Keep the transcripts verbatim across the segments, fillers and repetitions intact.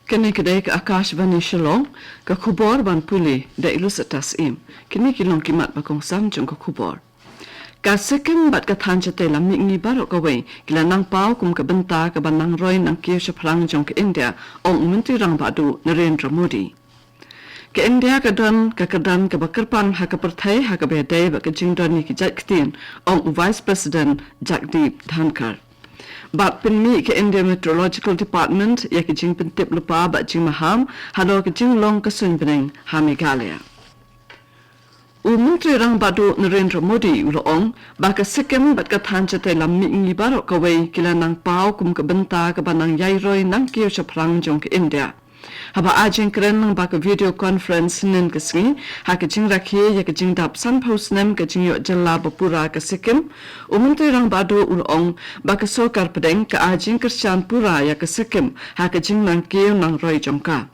Kane ka dei ka Akashvani Shillong, ka khubor ban pule da i Lucetta Syiem. Kine ki long ki mat ba kongsan jong ka khubor. Ka Sikkim bad ka thaiñ shatei lam mihngi baroh kawei ki la nang paw kum ka bynta kaba nang roi nang kiew shaphrang jong ka India, ong u Myntri Rangbah Duh Narendra Modi. Ka India ka don ka kyrdan kaba kyrpang ha ka pyrthei ha kaba ïadei bad ka jingdon ïa ki jait ktien, ong u Vice President Jagdeep Dhankhar. Bad pynmih ka India Meteorological Department ïa ka jingpyntip lypa bad jingmaham halor ka jinglong ka suiñ bneng ha Meghalaya. U Myntri Rangbah Duh Narendra Modi u la ong ba ka Sikkim bad ka thaiñ shatei lam mihngi baroh kawei ki la nang paw kum ka bynta kaba nang ïai roi nang kiew shaphrang jong ka India. Haba ai jingkren lyngba ka video conference hynnin ka sngi ha ka jingrakhe ïa ka jingdap sanphew snem ka jingïoh jylla ba pura ka Sikkim, u Myntri Rangbah Duh u la ong ba ka sorkar pdeng ka ai jingkyrshan pura ïa ka Sikkim ha ka jingnang kiew nang roi jong ka.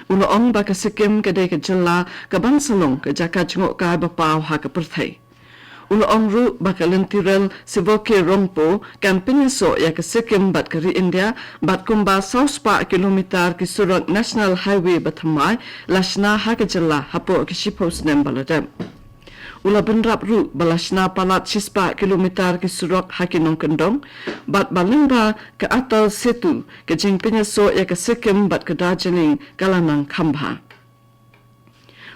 U la ong ba ka Sikkim ka dei ka jylla kaban sa long ka jaka jngohkai ba paw ha ka pyrthei. U la ong ruh ba ka lynti rel Shivoke Rongpo kan pynïasoh ïa ka Sikkim bad ka ri India, bad kumba saw spah kilometer ki surok National Highway ba thymmai la shna ha ka jylla hapoh ki shiphew snem ba la dep. U la bynrap ruh ba la shna palat shispah kilometer ki surok ha ki nongkyndong, bad ba lyngba ka Atal Setu ka jingpynïasoh ïa ka Sikkim bad ka Darjeeling ka la nang kham bha.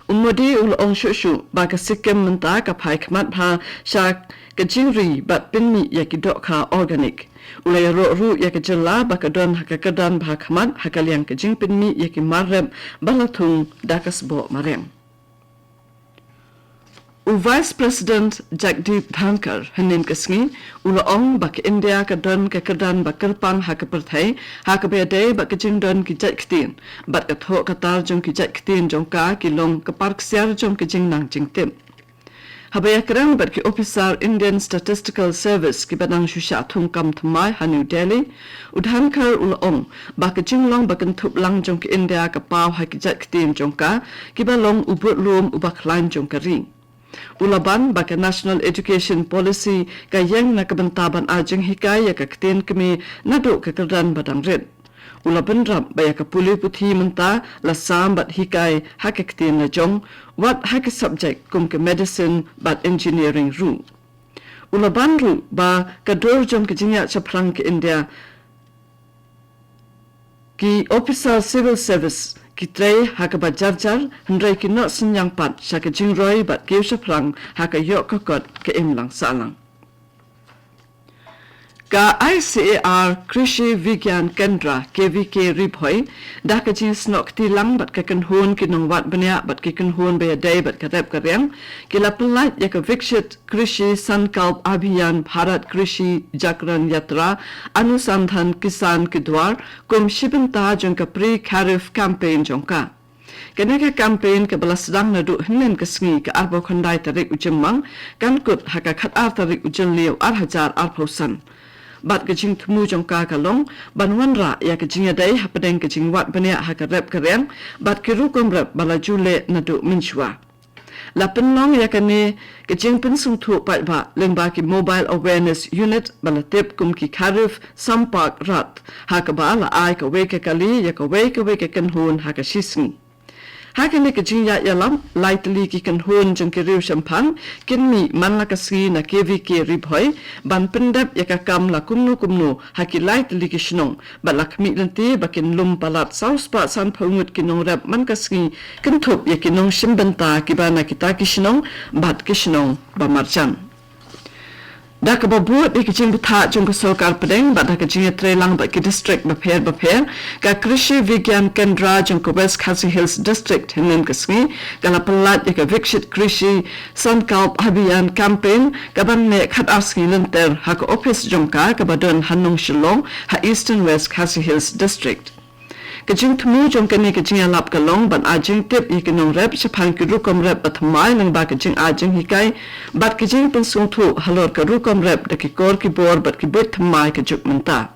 U Modi u la ong shuh shuh ba ka Sikkim mynta ka phai khmat bha sha ka jingri bad pynmih ïa ki dohkha organic. U la ïaroh ruh ïa ka jylla ba ka don ha ka kyrdan bha khmat ha ka liang ka jingpynmih ïa ki mar rep ba la thung da ka sboh mariang. U Vice President Jagdeep Dhankhar hynnin ka sngi u la ong ba ka India ka don ka kyrdan ba kyrpang ha ka pyrthei ha kaba ïadei bad ka jingdon ki jait ktien, bad ka thoh ka tar jong ki jait ktien jong ka ki long ka par ksiar jong ka jingnang jingtip. Haba ïakren bad ki ophisar Indian Statistical Service kiba dang shu shah thung kam thymmai ha New Delhi, u Dhankhar u la ong ba ka jinglong ba kynthup lang jong ka India ka paw ha ki jait ktien jong ka kiba long u budlum uba khlaiñ jong ka ri. U la ban ba ka National Education Policy ka ïeng na ka bynta ban ai jinghikai ïa ka ktien kmie naduh ka kyrdan ba dang rit. U la bynrap ba ïa ka pule puthi mynta la sam bad hikai ha ka ktien lajong, wat ha ki subject kum ka medicine bad engineering ruh. U la ban ruh ba ka dur jong ka jingïaid shaphrang ka India, ki ophisar civil service ki trei ha kaba jar jar, hynrei ki noh synñiang pat sha ka jingroi bad kiew shaphrang ha ka ïoh ka kot ka imlang sahlang. Ka I C A R Krishi Vigyan Kendra, K V K Ri Bhoi, da ka jingsnoh kti lang bad ka kynhun ki nongwad bniah bad ki kynhun ba ïadei bad ka rep ka riang, ki la pyllait ïa ka Viksit Krishi Sankalp Abhiyan Bharat Krishi Jagran Yatra Anusandhan Kisan Ki Dwar kum shi bynta jong ka Pre Kharif Campaign jong ka. Kane ka campaign kaba la sdang naduh hynnin ka sngi ka arphew khyndai tarik u Jymmang kan kut ha ka khatar tarik u Jylliew ar hajar arphew san. Bad ka jingthmu jong ka ka long ban wanrah ïa ka jingïadei hapdeng ka jingwad bniah ha ka rep ka riang bad ki rukom rep ba la ju leh naduh mynshuwa. La pynlong ïa kane ka jingpynsngewthuh paidbah lyngba ki Mobile Awareness Unit ba la tip kum ki Kharif Sampark Rath, ha kaba la ai kawei ka kali ïa kawei kawei ka kynhun ha ka shi sngi. Ha kane ka jingïaid ïalam, lai tylli ki kynhun jong ki riew shemphang kin mih man la ka sngi na K V K Ri Bhoi ban pyndep ïa ka kam la kumno kumno ha ki lai tylli ki shnong, bad la khmih lynti ba kin lum palat saw spah sanphew ngut ki nongrep man ka sngi, kynthup ïa ki nongshim bynta kiba na kita ki shnong bad ki shnong ba marjan. Da kaba bud ïa ki jingbthah jong ka sorkar pdeng bad da ka jingïatreilang bad ki district bapher bapher, ka Krishi Vigyan Kendra jong ka West Khasi Hills District hynnin ka sngi ka la pyllait ïa ka Viksit Krishi Sankalp Abhiyan Campaign, kaban neh khatar sngi lynter ha ka ophis jong ka kaba don ha Nongshillong ha Eastern West Khasi Hills District. Ka jingthmu jong kane ka jingïalap ka long ban ai jingtip ïa ki nongrep shaphang ki rukom rep ba thymmai lyngba ka jingai jinghikai bad ka jingpynsngewthuh halor ka rukom rep da ki kor ki bor bad ki buit thymmai ka juk mynta.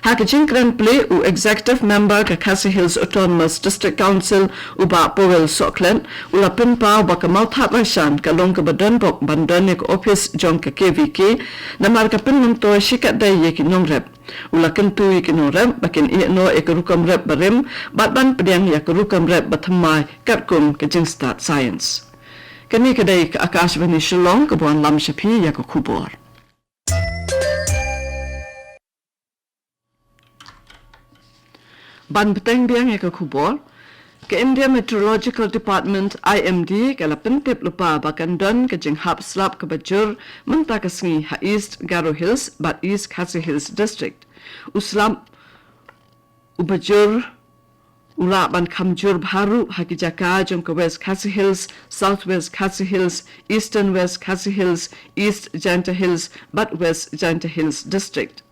Ha ka jingkren plie, u Executive Member ka Khasi Hills Autonomous District Council, u Bah Powell Sohkhlet, u la pynpaw ba ka Mawthadraishan ka long kaba donbok ban don ïa ka ophis jong ka K V K, namar ka pynmyntoi shikatdei ïa ki nongrep. U la kyntu ïa ki nongrep ba kin ïehnoh ïa ka rukom rep barim, bad ban pdiang ïa ka rukom rep bathymmai katkum ka jingstad science. Kane ka dei ka Akashvani Shillong kaba wanlam sha phi ïa ka khubor. Ban bteng biang ïa ka khubor, ka India Meteorological Department, I M D, ka la pyntip lypa ba kan don ka jinghap slap kaba jur mynta ka sngi ha East Garo Hills bad East Khasi Hills District. U slap uba jur u lah ban kham jur bha ruh ha ki jaka jong ka West Khasi Hills, South West Khasi Hills, Eastern West Khasi Hills, East Jaintia Hills bad West Jaintia Hills District.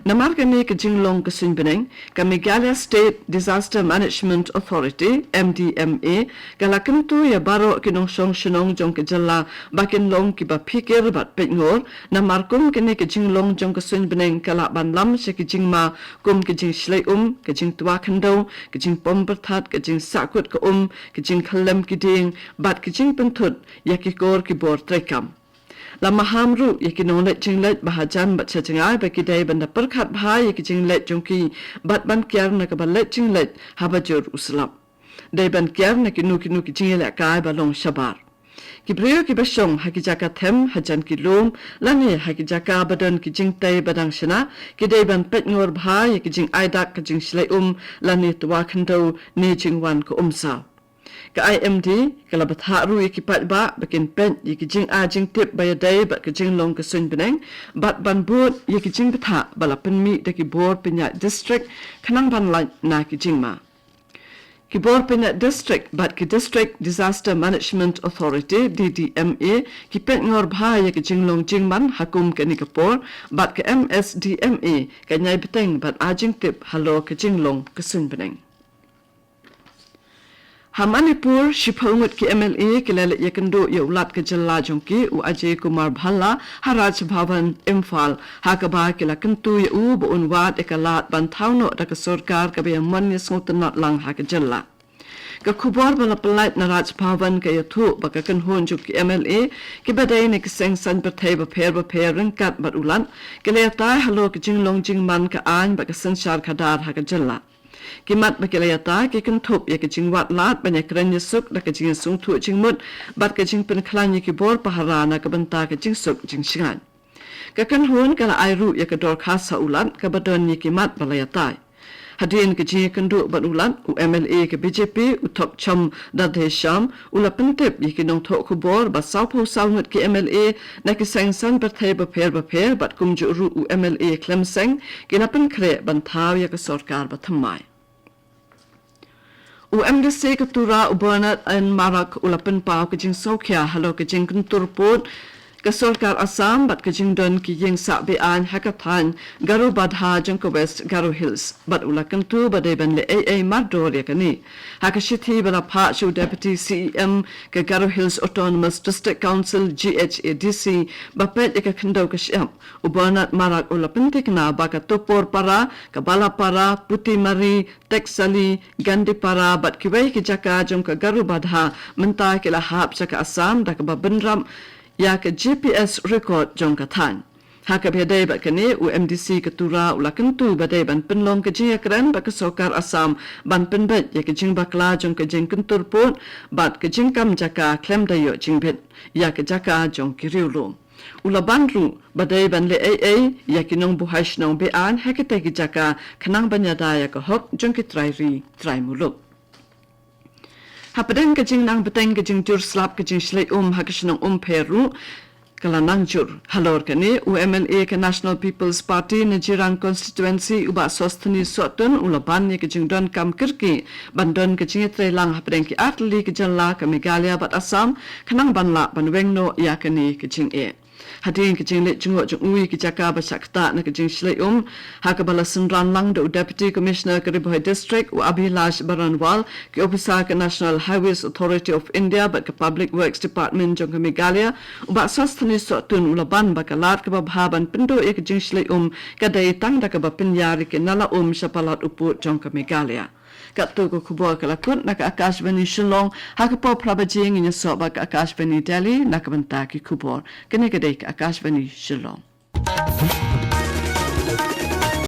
Namar kane ka jinglong ka suiñ bneng, ka Meghalaya State Disaster Management Authority, M D M A, ka la kyntu ïa baroh ki nongshong shnong jong ka jylla ba kin long kiba phikir bad peitngor, namar kum kane ka jinglong jong ka suiñ bneng ka lah ban lam sha ki jingma kum ka jingshlei um, ka jingtwa khyndew, ka jingpom pyrthat, ka jingsahkut ka um, ka jingkhyllem ki dieng, bad ka jingpynthut ïa ki kor ki bor treikam. La maham ruh ïa ki nongleit jingleit ba hajan bad shajngai ba ki dei ban da pyrkhat bha ïa ki jingleit jong ki bad ban kiar na kaba leit jingleit haba jur u slap. Dei ban kiar na kino kino ki jingïalehkai ba long shabar. Ki briew kiba shong ha ki jaka them hajan ki lum lane ha ki jaka ba don ki jingtei ba dang shna, ki dei ban peitngor bha ïa ki jingai dak ka jingshlei um lane twa khyndew ne jingwan ka umsa. Ka I M D ka la bthah ruh ïa ki paidbah ba kin peit ïa ki jingai jingtip ba ïadei bad ka jinglong ka suiñ bneng bad ban bud ïa ki jingbthah ba la pynmih da ki bor pynïaid district khnang ban lait na ki jingma. Ki bor pynïaid district bad ki District Disaster Management Authority, D D M A, ki peitngor bha ïa ka jinglong jingman ha kum kane ka por, bad ka M S D M A kan ïai bteng ban ai jingtip halor ka jinglong ka suiñ bneng. Ha Manipur, shiphew ngut ki M L A ki la leit ïakynduh ïa u Lat ka jylla jong ki, u Ajay Kumar Bhalla, ha Raj Bhavan, Imphal, ha kaba ki la kyntu ïa u ba un wad ïa ka lad ban thaw noh da ka sorkar kaba ïa mon ïa sngewtynnad lang ha ka jylla. Ka khubor ba la pyllait na Raj Bhavan ka ïathuh ba ka kynhun jong ki M L A kiba dei na ki seng saiñ pyrthei bapher bapher ryngkat bad u Lat ki la ïatai halor ka jinglong jingman ka aiñ bad ka synshar khadar ha ka jylla. Ki mat ba ki la ïatai ki kynthup ïa ka jingwad lad ban ïakren ïasuk da ka jingïasngewthuh jingmut bad ka jingpynkhlaiñ ïa ki bor pahara na ka bynta ka jingsuk jingshngaiñ. Ka kynhun ka la ai ruh ïa ka dorkhas ha u Lat kaba don ïa ki mat ba la ïatai. Hadien ka jingïakynduh bad u Lat, u M L A ka B J P, u Thokchom Dadhesham, u la pyntip ïa ki nongthoh khubor ba sawphew saw ngut ki M L A na ki seng saiñ pyrthei bapher bapher bad kumjuh ruh u M L A khlem seng ki la pynkhreh ban thaw ïa ka sorkar bathymmai. U M D C ka Tura, u Bernard N Marak, u la pynpaw ka jingsngewkhia halor ka jingkyntur pud ka sorkar Assam bad ka jingdon ki ïing sah be-aiñ ha ka thaiñ Garubadha jong ka West Garo Hills bad u la kyntu ba dei ban leh ei ei mardor ïa kane. Ha ka shithi ba la phah sha u Deputy C E M ka Garo Hills Autonomous District Council, G H A D C, ba peit ïa ka khyndew ka shyiap, u Bernard Marak u la pynthikna ba ka Tupurpara, ka Balapara, Putimari, Teksali, Gandipara bad kiwei ki jaka jong ka Garubadha mynta ki la hap sha ka Assam da kaba bynrap ïa ka G P S record jong ka thaiñ. Ha kaba ïadei bad kane, u M D C ka Tura u la kyntu ba dei ban pynlong ka jingïakren bad ka sorkar Assam ban pynbeit ïa ka jingbakla jong ka jingkyntur pud bad ka jingkam jaka khlem da ïoh jingbit ïa ka jaka jong ki riewlum. U la ban ruh ba dei ban leh ei ei ïa ki nongbuhai shnong be-aiñ ha kitei ki jaka khnang ban ïada ïa ka hok jong ki trai ri trai muluk. Hapdeng ka jingnang bteng ka jingjur slap ka jingshlei um ha ka shnong Umpher ruh ka la nang jur. Halor kane, u M L A ka National People's Party na Jirang Constituency, u Bah Sosthenes Sohtun, u la ban ïa ka jingdonkam kyrkieh ban don ka jingïatreilang hapdeng ki artylli ki jylla ka Meghalaya bad Assam khnang ban lah ban weng noh ïa kane ka jingeh. Hadien ka jingleit jngoh jong u ïa ki jaka ba shah ktah na ka jingshlei um, ha kaba la synran lang da u Deputy Commissioner ka Ri Bhoi District, u Abhilash Baranwal, ki ophisar ka National Highways Authority of India bad ka Public Works Department jong ka Meghalaya, u Bah Sosthenes Sohtun u la ban ba ka lad kaba bha ban pynduh ïa ka jingshlei um ka dei tang da kaba pynïar ïa ki nala um sha palat u pud jong ka Meghalaya. Katto ka khubor ka la kut na ka Akashvani Shillong, ha ka por phra baje ngin ïasoh bad ka Akashvani Delhi na ka bynta ki khubor. Kane ka dei ka Akashvani Shillong.